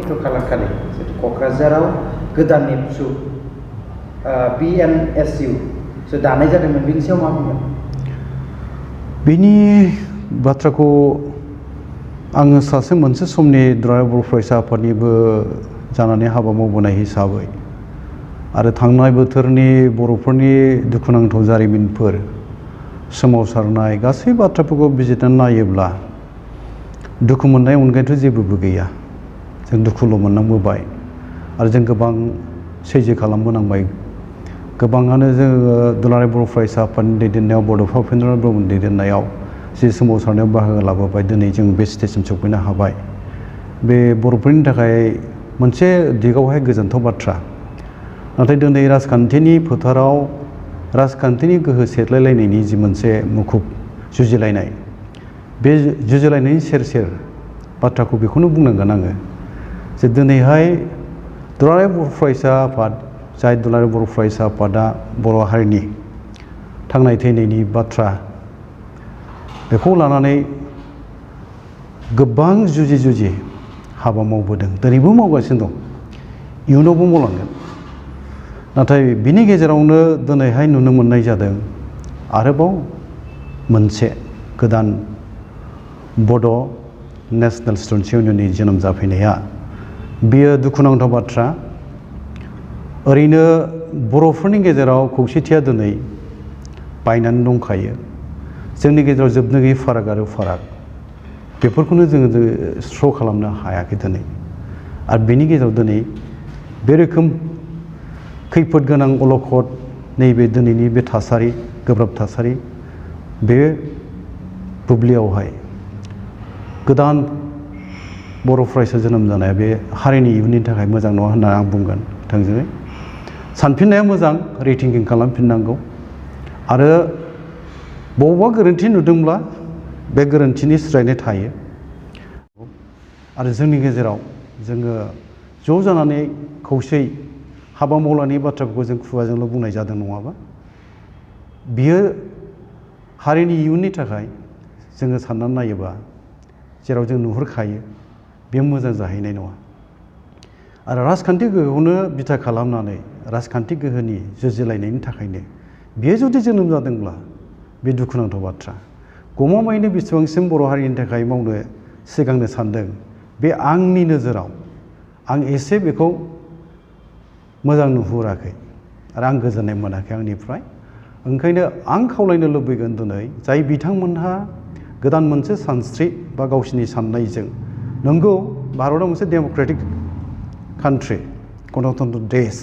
18 खालार खालि क'क्राझाराव गोदान एबसु BNSU दानाय जादोंमोन बेनि सायाव मा बुंगोन? बेनि बाथ्राखौ आङो सासे मोनसे समनि दुलाराय बर' फरायसा आफादनिबो जानानै हाबा मावबोनाय हिसाबै आरो थांनाय बोथोरनि बर'फोरनि दुखुनांथाव जारिमिनफोर सोमावसारनाय गासै बाथ्राफोरखौ बिजिरनानै नायोब्ला दुखु मोननाय अनगायैथ' जेबोबो गैया। जों दुखुल' मोननांबोबाय आरो जों गोबां सैज्य खालामबोनांबाय। गोबाङानो जोङो दुलाराय बर' फरायसा आफादनि दैदेननायाव बड'फा उपेन्द्रनाथ ब्रह्मनि दैदेननायाव जि सोमावसारनायाव बाहागो लाबोबाय। दिनै जों बे स्टेजसिम सफैनो हाबाय। बे बर'फोरनि थाखाय मोनसे दिगावहाय गोजोनथाव बाथ्रा। नाथाय दिनै राजखान्थिनि फोथाराव राजखान्थिनि गोहो सेरलायलायनायनि जि मोनसे मुखुब जुजिलायनाय, बे जुजिलायनायनि सेर सेर बाथ्राखौ बेखौनो बुंनांगोन आङो जे दिनैहाय दुलाराय बर' फरायसा आफाद, जाय दुलाराय बर' फरायसा आफादा बर' हारिनि थांनाय थैनायनि बाथ्रा, बेखौ लानानै गोबां जुजि जुजि हाबा मावबोदों, दिनैबो मावगासिनो दं, इयुनावबो मावलांगोन। नाथाय बिनि गेजेरावनो दिनैहाय नुनो मोननाय जादों आरोबाव मोनसे गोदान बड' नेशनेल स्टुडेन्टस इउनियननि जोनोम जाफैनाया बेयो दुखुनांथाव बाथ्रा। ओरैनो बर'फोरनि गेजेराव खौसेथिया दिनै बायनानै दंखायो। जोंनि गेजेराव जोबनो गैयै फाराग आरो फाराग बेफोरखौनो जोङो स्र' खालामनो हायाखै दिनै। आरो बेनि गेजेराव दिनै बे रोखोम खैफोद गोनां अलखद नैबे दिनैनि बे थासारि, गोब्राब थासारि, बे बुब्लियावहाय गोदान बर' फरायसा जोनोम जानाया बे हारिनि इयुननि थाखाय मोजां नङा होननानै आं बुंगोन थोंजोङै। सानफिननाया मोजां, रिथिंकिं खालामफिननांगौ आरो बबावबा गोरोन्थि नुदोंब्ला बे गोरोन्थिनि सुद्रायनाय थायो। आरो जोंनि गेजेराव जोङो ज' जानानै खौसेयै हाबा मावलायनायनि बाथ्राफोरखौ जों खुगाजोंल' बुंनाय जादों नङाबा बियो हारिनि इयुननि थाखाय जोङो साननानै नायोबा जेराव जों नुहुरखायो बेयो मोजां जाहैनाय नङा। आरो राजखान्थि गोहोखौनो बिथा खालामनानै राजखान्थि गोहोनि जुजिलायनायनि थाखायनो बियो जुदि जोनोम जादोंब्ला बे दुखुनांथाव बाथ्रा। गमामायैनो बेसेबांसिम बर' हारिनि थाखाय मावनो सिगांनो सानदों, बे आंनि नोजोराव आं एसे बेखौ मोजां नुहुराखै आरो आं गोजोननाय मोनाखै आंनिफ्राय। ओंखायनो आं खावलायनो लुबैगोन दिनै जाय बिथांमोनहा गोदान मोनसे सानस्रि बा गावसिनि साननायजों, नंगौ भारतआ मोनसे डेम'क्रेटिक कान्ट्रि, गणतन्त्र देश,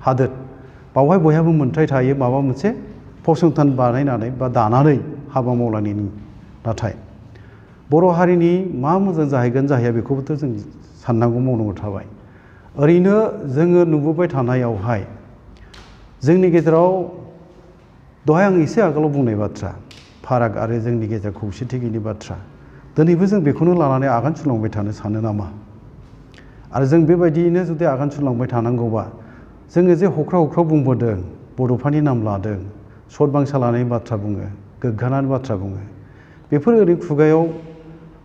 हादोर, बावहाय बयहाबो मोन्थाय थायो माबा मोनसे फसंथान बानायनानै बा दानानै हाबा मावलायनायनि। नाथाय बर' हारिनि मा मोजां जाहैगोन जाहैया बेखौबोथ' जों साननांगौ मावनांगौ थाबाय। ओरैनो जोङो नुबोबाय थानायावहाय जोंनि गेजेराव दहाय आं एसे आगोलाव बुंनाय बाथ्रा फाराग आरो जोंनि गेजेराव खौसेथि गैयिनि बाथ्रा, दिनैबो जों बेखौनो लानानै आगान सुरलांबाय थानो सानो नामा? आरो जों बेबायदियैनो जुदि आगान सुरलांबाय थानांगौबा जोङो जे हख्रा हख्रा बुंबोदों, बड'फानि नाम लादों, सत बांसा लानायनि बाथ्रा बुङो, गोग्गानानै बाथ्रा बुङो, बेफोर ओरैनो खुगायाव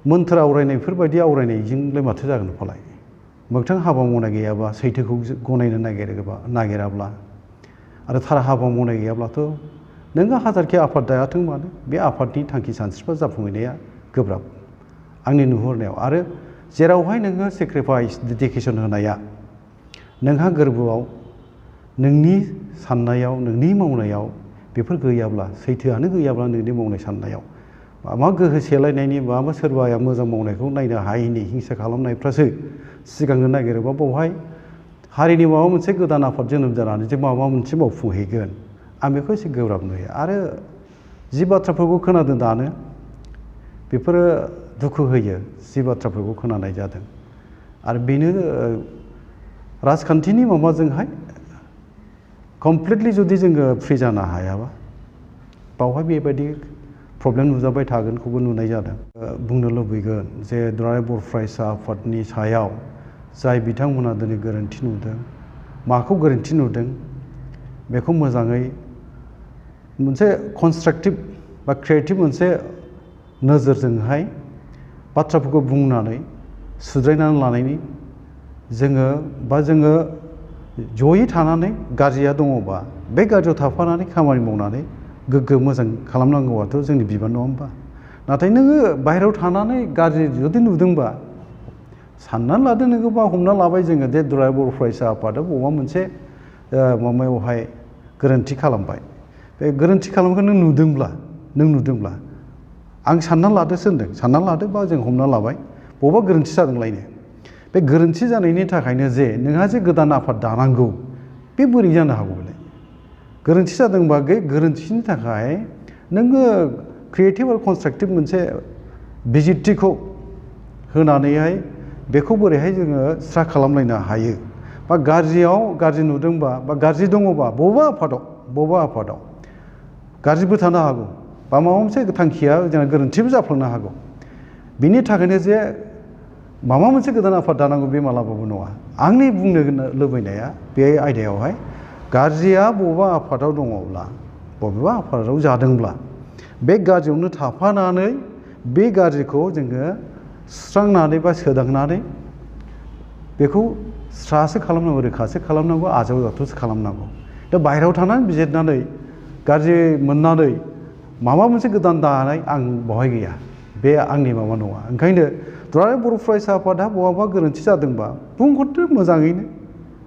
मोन्थोर आवरायनायफोरबायदि आवरायनायजोंलाय माथो जागोन फालाय? मोगथां हाबा मावनाय गैयाबा, सैथोखौ गनायनो नागिराब्ला आरो थार हाबा मावनाय गैयाब्लाथ' नोङो हाजारखि आफाद दायाथों मानो बे आफादनि थांखि सानस्रिफ्रा जाफुंहैनाया गोब्राब आंनि नुहुरनायाव। आरो जेरावहाय नोङो सेक्रिफाइस डेडिकेसन होनाया नोंहा गोरबोआव नोंनि साननायाव नोंनि मावनायाव बेफोर गैयाब्ला, सैथोआनो गैयाब्ला नोंनि मावनाय साननायाव माबा गोहो सेलायनायनि माबा सोरबाया मोजां मावनायखौ नायनो हायैनि हिंसा खालामनायफ्रासो सिगांनो नागिरोबा बावहाय हारिनि माबा मोनसे गोदान आफाद जोनोम जानानै जे माबा मोनसे मावफुंहैगोन आं बेखौ एसे गोब्राब नुयो। आरो जि बाथ्राफोरखौ खोनादों दानो बेफोरो दुखु होयो, जि बाथ्राफोरखौ खोनानाय जादों। आरो बेनो राजखान्थिनि माबाजोंहाय कमप्लिटलि जुदि जोङो फ्रि जानो हायाबा बावहाय बेबायदि प्रब्लेम नुजाबाय थागोनखौबो नुनाय जादों। बुंनो लुबैगोन जे दुलाराय बर' फरायसा आफादनि सायाव जाय बिथांमोना दिनै गोरोन्थि नुदों, माखौ गोरोन्थि नुदों बेखौ मोजाङै मोनसे कनस्ट्राक्टिभ बा क्रिएटिभ मोनसे नोजोरजोंहाय बाथ्राफोरखौ बुंनानै सुद्रायनानै लानायनि जोङो जयै थानानै गाज्रिया दङबा बे गाज्रियाव थाफानानै खामानि मावनानै गोग्गो मोजां खालामनांगौआथ' जोंनि बिबान नङा होमबा नाथाय नोङो बाहेरायाव थानानै गाज्रि जुदि नुदोंबा साननानै लादो नोङो बा हमना लाबाय जोङो जे दुलाराय बर' फरायसा आफादा बबेबा मोनसे माबायावहाय गोरोन्थि खालामबाय बे गोरोन्थि खालामनायखौ नों नुदोंब्ला आं साननानै लादोसो होनदों साननानै लादो बा जों हमना लाबाय बबेबा गोरोन्थि जादोंलायनो बे गोरोन्थि जानायनि थाखायनो जे नोंहा जे गोदान आफाद दानांगौ बे बोरै जानो हागौ बेलाय गोरोन्थि जादोंबा बे गोरोन्थिनि थाखाय नोङो क्रिएटिभ आरो कनस्ट्राक्टिभ मोनसे बिजिरथिखौ होनानैहाय बेखौ बोरैहाय जोङो स्रा खालामलायनो हायो बा गाज्रि नुदोंबा बा गाज्रि दङबा बबेबा आफादाव गाज्रिबो थानो हागौ बा माबा मोनसे थांखिया जोंहा गोरोन्थिबो जाफ्लांनो हागौ बिनि थाखायनो जे माबा मोनसे गोदान आफाद दानांगौ बे मालाबाबो नङा आंनि बुंनो लुबैनाया बे आयदायावहाय गाज्रिया बबेबा आफादाव दङब्ला बबेबा आफादाव जादोंब्ला बे गाज्रियावनो थाफानानै बे गाज्रिखौ जोङो सुस्रांनानै बा सोदांनानै बेखौ स्रासो खालामनांगौ रोखासो खालामनांगौ आजावजाथावसो खालामनांगौ दा बाहेरायाव थानानै बिजिरनानै गाज्रि मोननानै माबा मोनसे गोदान दानाय आं बहाय गैया बे आंनि माबा नङा ओंखायनो दुलाराय बर' फरायसा आफादा बहाबा गोरोन्थि जादोंबा बुंहरदो मोजाङैनो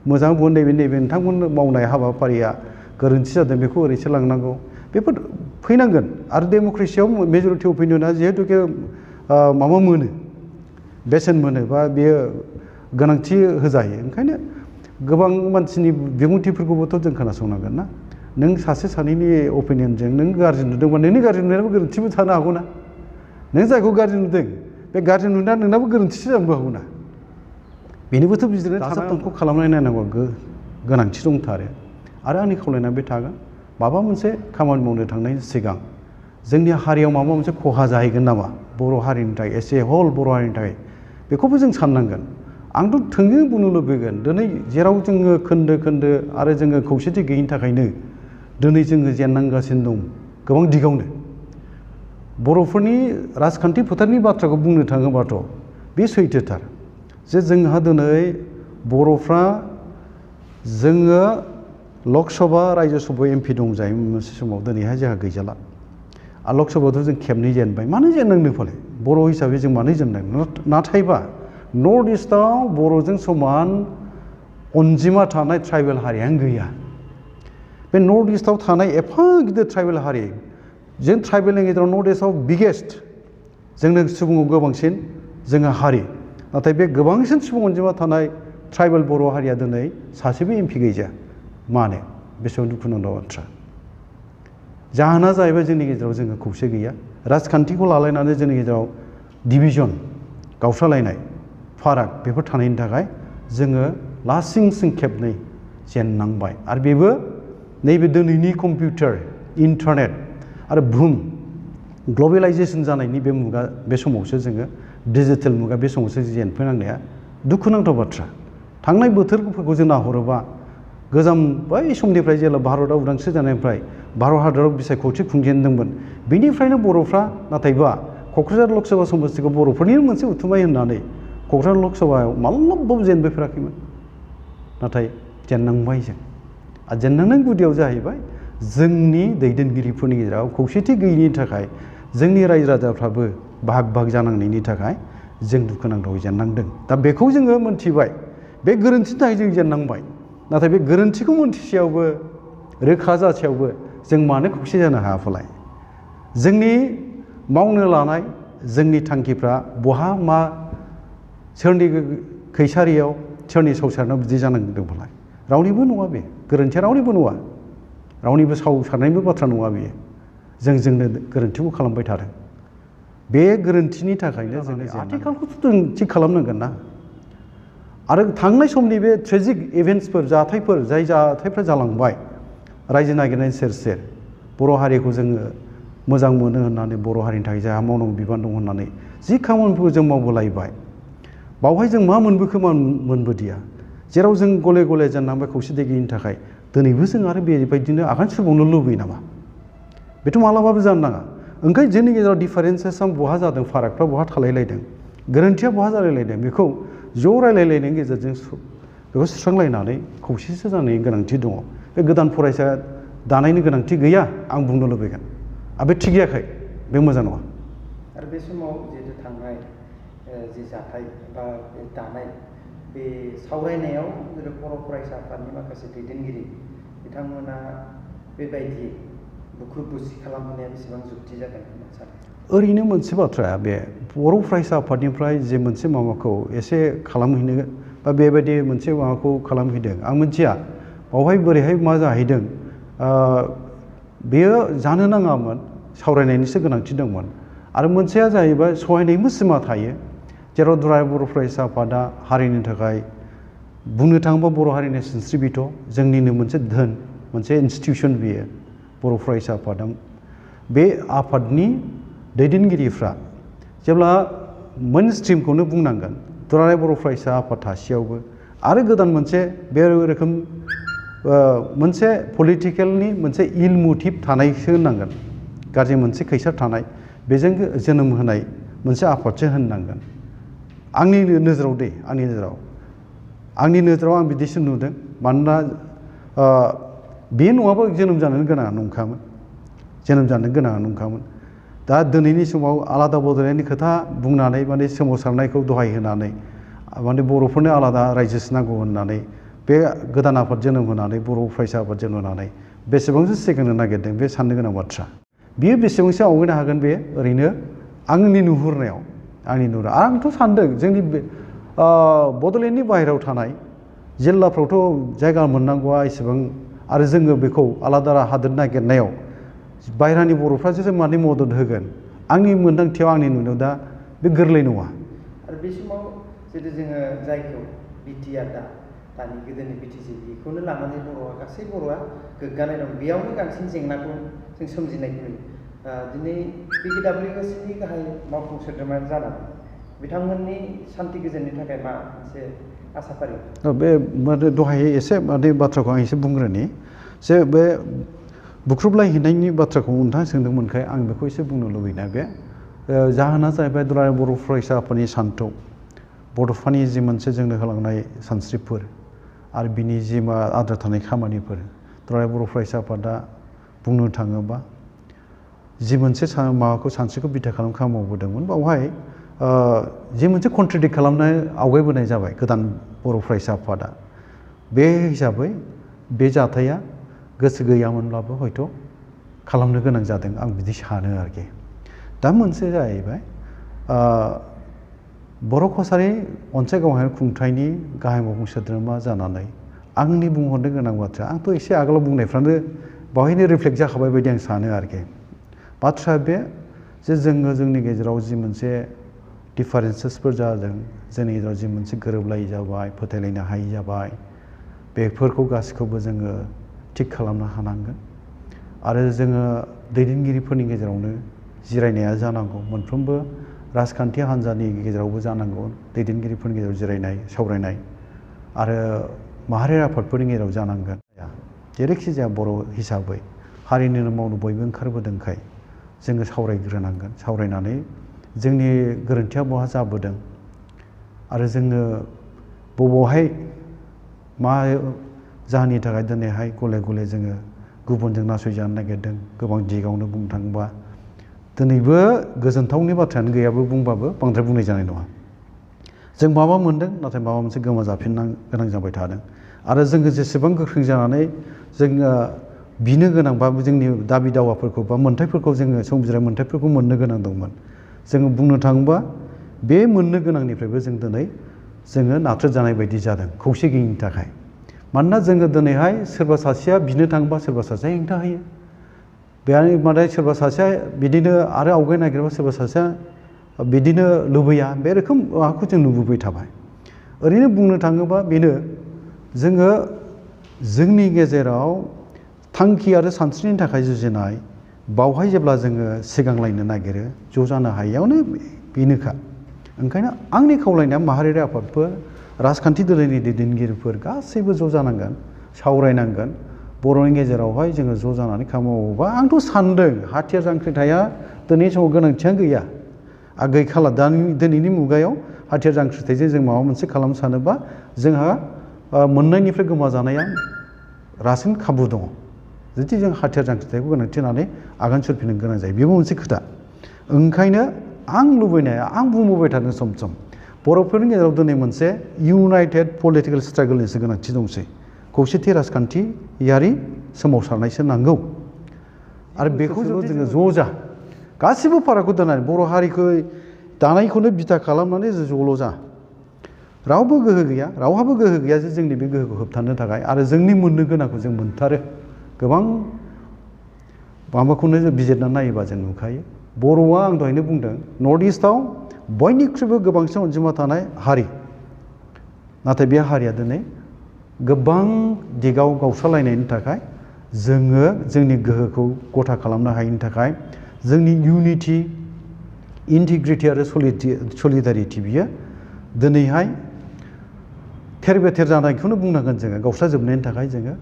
मोजां बुं नैबे नोंथांमोन मावनाय हाबाफारिया गोरोन्थि जादों बेखौ ओरैसो लांनांगौ बेफोर फैनांगोन आरो डेम'क्रेसियाव मेजरिटि अपिनियना जिहेतुके माबा मोनो बेसेन मोनो बा बेयो गोनांथि होजायो ओंखायनो गोबां मानसिनि बिबुंथिफोरखौबोथ' जों खोनासंनांगोन ना नों सासे सानैनि अपिनियनजों नों गाज्रि नुदोंबा नोंनि गाज्रि नुनायाबो गोरोन्थिबो थानो हागौ ना नों जायखौ गाज्रि नुदों बे गाज्रि नुनाया नोंनाबो गोरोन्थिसो जानोबो हागौ ना बेनिबोथ' बिजिरनो दाजाबदानखौ खालामनाय नायनांगौ गोनांथि दंथारो आरो आंनि खावलायनाया बे थागोन माबा मोनसे खामानि मावनो थांनायनि सिगां जोंनि हारियाव माबा मोनसे खहा जाहैगोन नामा बर' हारिनि थाखाय एसे हल बर' हारिनि थाखाय बेखौबो जों साननांगोन आंथ' थोंजों बुंनो लुबैगोन दिनै जेराव जोङो खोन्दो आरो जोङो खौसेथि गैयिनि थाखायनो दिनै जोङो जेननांगासिनो दं गोबां दिगावनो बर'फोरनि राजखान्थि फोथारनि बाथ्राखौ बुंनो थाङोबाथ' बे सैथोथार जे जोंहा दिनै बर'फ्रा जोङो लकसभा रायजोसभा एमपि दंजायोमोन मोनसे समाव दिनैहाय जोंहा गैजाला आरो लकसभायावथ' जों खेबनै जेनबाय मानो जेननांनो फालाय बर' हिसाबै जों मानो जेननांगौ नाथायबा नर्थ इस्टआव बर'जों समान अनजिमा थानाय ट्राइबेल हारियानो गैया बे नर्थ इस्टआव थानाय एफा गिदिर ट्राइबेल हारि जों ट्राइबेलनि गेजेराव नर्थ इस्टआव बिगेस्ट जोंनो सुबुङाव गोबांसिन जोङो हारि नाथाय बे गोबांसिन सुबुं अनजिमा थानाय ट्राइबेल बर' हारिया दिनै सासेबो एमपि गैजा मानो बेसेबां दुखुनांथाव बाथ्रा जाहोना जाहैबाय जोंनि गेजेराव जोङो खौसे गैया राजखान्थिखौ लालायनानै जोंनि गेजेराव डिभिजन गावस्रालायनाय फाराग बेफोर थानायनि थाखाय जोङो लासिंसिं खेबनै जेननांबाय आरो बेबो नैबे दिनैनि कम्पिउटार इन्टारनेट आरो बुहुम ग्लबेलाइजेसन जानायनि बे मुगा बे समावसो जोङो डिजिटेल मुगा बे समावसो जेनफैनांनाया दुखुनांथाव बाथ्रा थांनाय बोथोरफोरखौ जों नाहरोबा गोजाम बै समनिफ्राय जेब्ला भारतआ उदांस्रि जानायनिफ्राय भारत हादराव बिसायख'थि खुंजेनदोंमोन बेनिफ्रायनो बर'फ्रा नाथायबा क'क्राझार लकसभा समस्तिखौ बर'फोरनि मोनसे उथुमाय होननानै क'क्राझार लकसभायाव माब्लाबाबो जेनबोफेराखैमोन नाथाय जेननांबाय जों आरो जेननांनायनि गुदियाव जाहैबाय जोंनि दैदेनगिरिफोरनि गेजेराव खौसेथि गैयैनि थाखाय जोंनि रायजो राजाफ्राबो भाग जानांनायनि थाखाय जों दुखुनांथावै जेननांदों दा बेखौ जोङो मोनथिबाय बे गोरोन्थिनि थाखाय जों जेननांबाय नाथाय बे गोरोन्थिखौ मोनथिसेयावबो रोखा जासेयावबो जों मानो खौसे जानो हायाफालाय जोंनि मावनो लानाय जोंनि थांखिफ्रा बहा मा सोरनि खैसारियाव सोरनि सावसारनायाव बिदि जानांदोंफालाय रावनिबो नङा बे गोरोन्थिया रावनिबो नङा रावनिबो सावसारनायनिबो बाथ्रा नङा बेयो जोंनो गोरोन्थिखौ खालामबाय थादों बे गोरोन्थिनि थाखायनो जोङो आथिखालखौथ' जों थिग खालामनांगोन ना आरो थांनाय समनि बे ट्रेजिक इभेन्ट्सफोर जाय जाथायफ्रा जालांबाय रायजो नागिरनायनि सेर सेर बर' हारिखौ जोङो मोजां मोनो होननानै बर' हारिनि थाखाय जोंहा मावनांगौ बिबान दं होननानै जि खामानिफोरखौ जों मावबोलायबाय बावहाय जों मा मोनबोखो मा मोनबोदिया जेराव जों गले गले जेननांबाय खौसेथि गैयिनि थाखाय दिनैबो जों आरो बेबायदिनो आगान सुरबावनो लुबैयो नामा बेथ' मालाबाबो जानो नाङा ओंखायनो जोंनि गेजेराव डिफारेन्सेसा बहा जादों फारागफ्रा बहा थालायलायदों गोरोन्थिया बहा जालायलायदों बेखौ ज' रायलायलायनायनि गेजेरजों बेखौ सुस्रांलायनानै खौसेथि जानायनि गोनांथि दङ। बे गोदान फरायसा दानायनि गोनांथि गैया आं बुंनो लुबैगोन। आरो बे थिग जायाखै, बे मोजां नङा। आरो बे समाव जिहेतु थांनाय जि जाथाय बा दानाय बे सावरायनायाव जेरै बर' फरायसा आफादनि माखासे दैदेनगिरि बिथांमोना बेबायदि बुख्रुब बुसि खालामहोनाया बेसेबां जुक्ति जागोन होनना सानो? ओरैनो मोनसे बाथ्राया बे बर' फरायसा आफादनिफ्राय जे मोनसे माबाखौ एसे खालामहैनो बा बेबायदि मोनसे माबाखौ खालामहैदों आं मिथिया बावहाय बोरैहाय मा जाहैदों। बेयो जानो नाङामोन, सावरायनायनिसो गोनांथि दंमोन। आरो मोनसेया जाहैबाय सहायनायनिबो सिमा थायो, जेराव दुलाराय बर' फरायसा आफादा हारिनि थाखाय बुंनो थाङोबा बर' हारिनि सिनस्रि बिथ' जोंनिनो मोनसे धोन, मोनसे इन्सटिटिउसन बियो बर' फरायसा आफादा। बे आफादनि दैदेनगिरिफ्रा जेब्ला मेन स्ट्रिमखौनो बुंनांगोन दुलाराय बर' फरायसा आफाद थासेयावबो आरो गोदान मोनसे बे रोखोम मोनसे पलिटिकेलनि मोनसे इल मटिभ थानायसो होननांगोन, गाज्रि मोनसे खैसार थानाय, बेजों जोनोम होनाय मोनसे आफादसो होननांगोन। आंनि नोजोराव आं बिदिसो नुदों। मानोना बे नङाबा जोनोम जानो गोनाङा नंखामोन। दा दिनैनि समाव आलादा बड'लेण्डनि खोथा बुंनानै माने सोमावसारनायखौ दहाय होनानै माने बर'फोरनो आलादा रायजोसो नांगौ होननानै बे गोदान आफाद जोनोम होनानै बर' फरायसा आफाद जोनोम होनानै बेसेबांसो सिगांनो नागिरदों, बे साननो गोनां बाथ्रा। बियो बेसेबांसो आवगायनो हागोन, बे ओरैनो आंनि नुहुरनायाव आंथ' सानदों जोंनि बड'लेण्डनि बाहेरायाव थानाय जिल्लाफ्रावथ' जायगा मोननांगौआ एसेबां, आरो जोङो बेखौ आलादा हादोर नागिरनायाव बाहेरानि बर'फ्रासो माने मदद होगोन। आंनि मोन्दांथियाव, आंनि नुनायाव दा बे गोरलै नङा। आरो बे समाव जितु जोङो जायखौ बिटिआर दानि गोदोनि बिटिसि बेखौनो लानानै गासै बर'आ गोग्गानाय दं। बेयावनो बांसिन जेंनाखौ जों सोमजिनायखौ नुयो। दिनै बिटिडाब्लिउएसनि गाहाय मावफुं सोद्रोमायानो जानानै बिथांमोननि सान्थि गोजोननि थाखाय मा मोनसे आसाफारि? बे दहाय एसे बाथ्राखौ आं एसे बुंग्रोनि, जे बे बुख्रुबलायहैनायनि बाथ्राखौ नोंथाङा सोंदोंमोनखाय आं बेखौ एसे बुंनो लुबैनाय। बे जाहोना जाहैबाय दुलाराय बर' फरायसा आफादनि सान्थौ, बड'फानि जि मोनसे जोंनो होलांनाय सानस्रिफोर आरो बिनि जि आद्रा थानाय खामानिफोर, दुलाराय बर' फरायसा आफादा बुंनो थाङोबा जि मोनसे माबाखौ सानस्रिखौ बिथा खालाम खामानि मावबोदोंमोन, बावहाय जि मोनसे कन्ट्रिडिक्ट खालामनाय आवगायबोनाय जाबाय गोदान बर' फरायसा आफादा। बे हिसाबै बे जाथाया गोसो गैयामोनब्लाबो हयथ' खालामनो गोनां जादों, आं बिदि सानो आरोखि। दा मोनसे जाहैबाय बर' कसारि अनसाय गावहाय खुंथायनि गाहाय मावफुं सोद्रोमा जानानै आंनि बुंहरनो गोनां बाथ्रा, आंथ' एसे आगोलाव बुंनायफ्रानो बावहायनो रिफ्लेक्ट जाखाबाय बायदि आं सानो आरोखि। बाथ्राया बे जे जोङो जोंनि गेजेराव जि मोनसे डिफारेन्सेसफोर जादों, जोंनि गेजेराव जि मोनसे गोरोबलायै जाबाय, फोथायलायनो हायि जाबाय, बेफोरखौ गासैखौबो जोङो थिग खालामनो हानांगोन। आरो जोङो दैदेनगिरिफोरनि गेजेरावनो जिरायनाया जानांगौ, मोनफ्रोमबो राजखान्थि हान्जानि गेजेरावबो जानांगौ, दैदेनगिरिफोरनि गेजेराव जिरायनाय सावरायनाय, आरो माहारियारि आफादफोरनि गेजेराव जानांगोन। जेरैखि जाया बर' हिसाबै हारिनिनो मावनो बयबो ओंखारबोदोंखाय जोङो सावरायग्रोनांगोन। सावरायनानै जोंनि गोरोन्थिया बहा जाबोदों आरो जोङो बबावहाय मा जाहोननि थाखाय दिनैहाय गले गले जोङो गुबुनजों नासयजानो नागिरदों। गोबां दिगावनो बुंनो थाङोबा दिनैबो गोजोनथावनि बाथ्रायानो गैयाबो बुंबाबो बांद्राय बुंनाय जानाय नङा। जों माबा मोनदों, नाथाय माबा मोनसे गोमा जाफिननो गोनां जाबाय थादों। आरो जोङो जेसेबां गोख्रों जानानै जोङो बिनो गोनां बा जोंनि दाबि दावाफोरखौ बा मोन्थायफोरखौ जोङो संबिजिरनाय मोन्थायफोरखौ मोननो गोनां दंमोन, जोङो बुंनो थाङोबा बे मोननो गोनांनिफ्रायबो जों दिनै जोङो नाथ्रोदजानाय बायदि जादों खौसे गैयिनि थाखाय। मानोना जोङो दिनैहाय सोरबा सासेया बिनो थाङोबा सोरबा सासेया हेंथा होयो, बेहाय माने सोरबा सासेया बिदिनो आरो आवगायनो नागिरबा सोरबा सासेया बिदिनो लुबैया, बे रोखोम माबाखौ जों नुबोबाय थाबाय। ओरैनो बुंनो थाङोबा बेनो, जोङो जोंनि गेजेराव थांखि आरो सानस्रिनि थाखाय जुजिनाय, बावहाय जेब्ला जोङो सिगांलायनो नागिरो ज' जानो हायैयावनो बेनोखा। ओंखायनो आंनि खावलायनाया माहारियारि आफादफोर, राजखान्थि दोलोनि दैदेनगिरिफोर गासैबो ज' जानांगोन, सावरायनांगोन। बर'नि गेजेरावहाय जोङो ज' जानानै खामानि मावोबा आंथ' सान्दों हाथियार जांख्रिथाया दिनैनि समाव गोनांथियानो गैया, गैखाला। दिनैनि मुगायाव हाथियार जांख्रिथायजों जों माबा मोनसे खालामनो सानोबा जोंहा मोननायनिफ्राय गोमाजानाया रासिन खाबु दङ जुदि जों हाथियार जांख्रिथायखौ गोनांथि होनानै आगान सुरफिननो गोनां जायो बेबो मोनसे खोथा ओंखायनो आं लुबैनाया आं बुंबोबाय थादों सम सम बर'फोरनि गेजेराव दिनै मोनसे इउनाइटेड पलिटिकेल स्ट्रागोलनिसो गोनांथि दंसै खौसेथि राजखान्थियारि सोमावसारनायसो नांगौ आरो बेखौ जोङो ज' जा गासिबो फारागखौ दोननानै बर' हारिखौ दानायखौनो बिथा खालामनानै ज' जा रावबो गोहो गैया रावहाबो गोहो गैया जे जोंनि बे गोहोखौ होबथानो थाखाय आरो जोंनि मोननो गोनांखौ जों मोनथारो गोबां माबाखौनो बिजिरना नायोबा जों नुखायो बर'आ आं दहायनो बुंदों नर्थ इस्टआव बयनिख्रुइबो गोबांसिन अनजिमा थानाय हारि नाथाय बे हारिया दिनै गोबां दिगाव गावस्रालायनायनि थाखाय जोङो जोंनि गोहोखौ गथा खालामनो हायैनि थाखाय जोंनि इउनिटि इन्टिग्रिटि आरो सलिडारिटि बियो दिनैहाय थेर बेथेर जानायखौनो बुंनांगोन जोङो गावस्राजोबनायनि थाखाय जोङो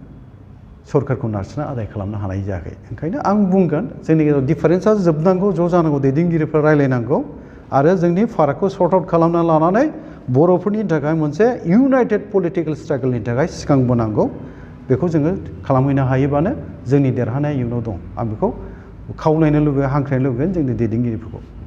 सरकारखौ नारसिनना आदाय खालामनो हानाय जायाखै ओंखायनो आं बुंगोन जोंनि गेजेराव डिफारेन्सआ जोबनांगौ ज' जानांगौ दैदेनगिरिफ्रा रायलायनांगौ आरो जोंनि फारागखौ सर्ट आउट खालामना लानानै बर'फोरनि थाखाय मोनसे इउनाइटेड पलिटिकेल स्ट्रागोलनि थाखाय सिगांबोनांगौ बेखौ जोङो खालामहैनो हायोबानो जोंनि देरहानाया इयुनाव दं आं बेखौ खावलायनो लुबैयो हांख्रायनो लुबैगोन जोंनि दैदेनगिरिफोरखौ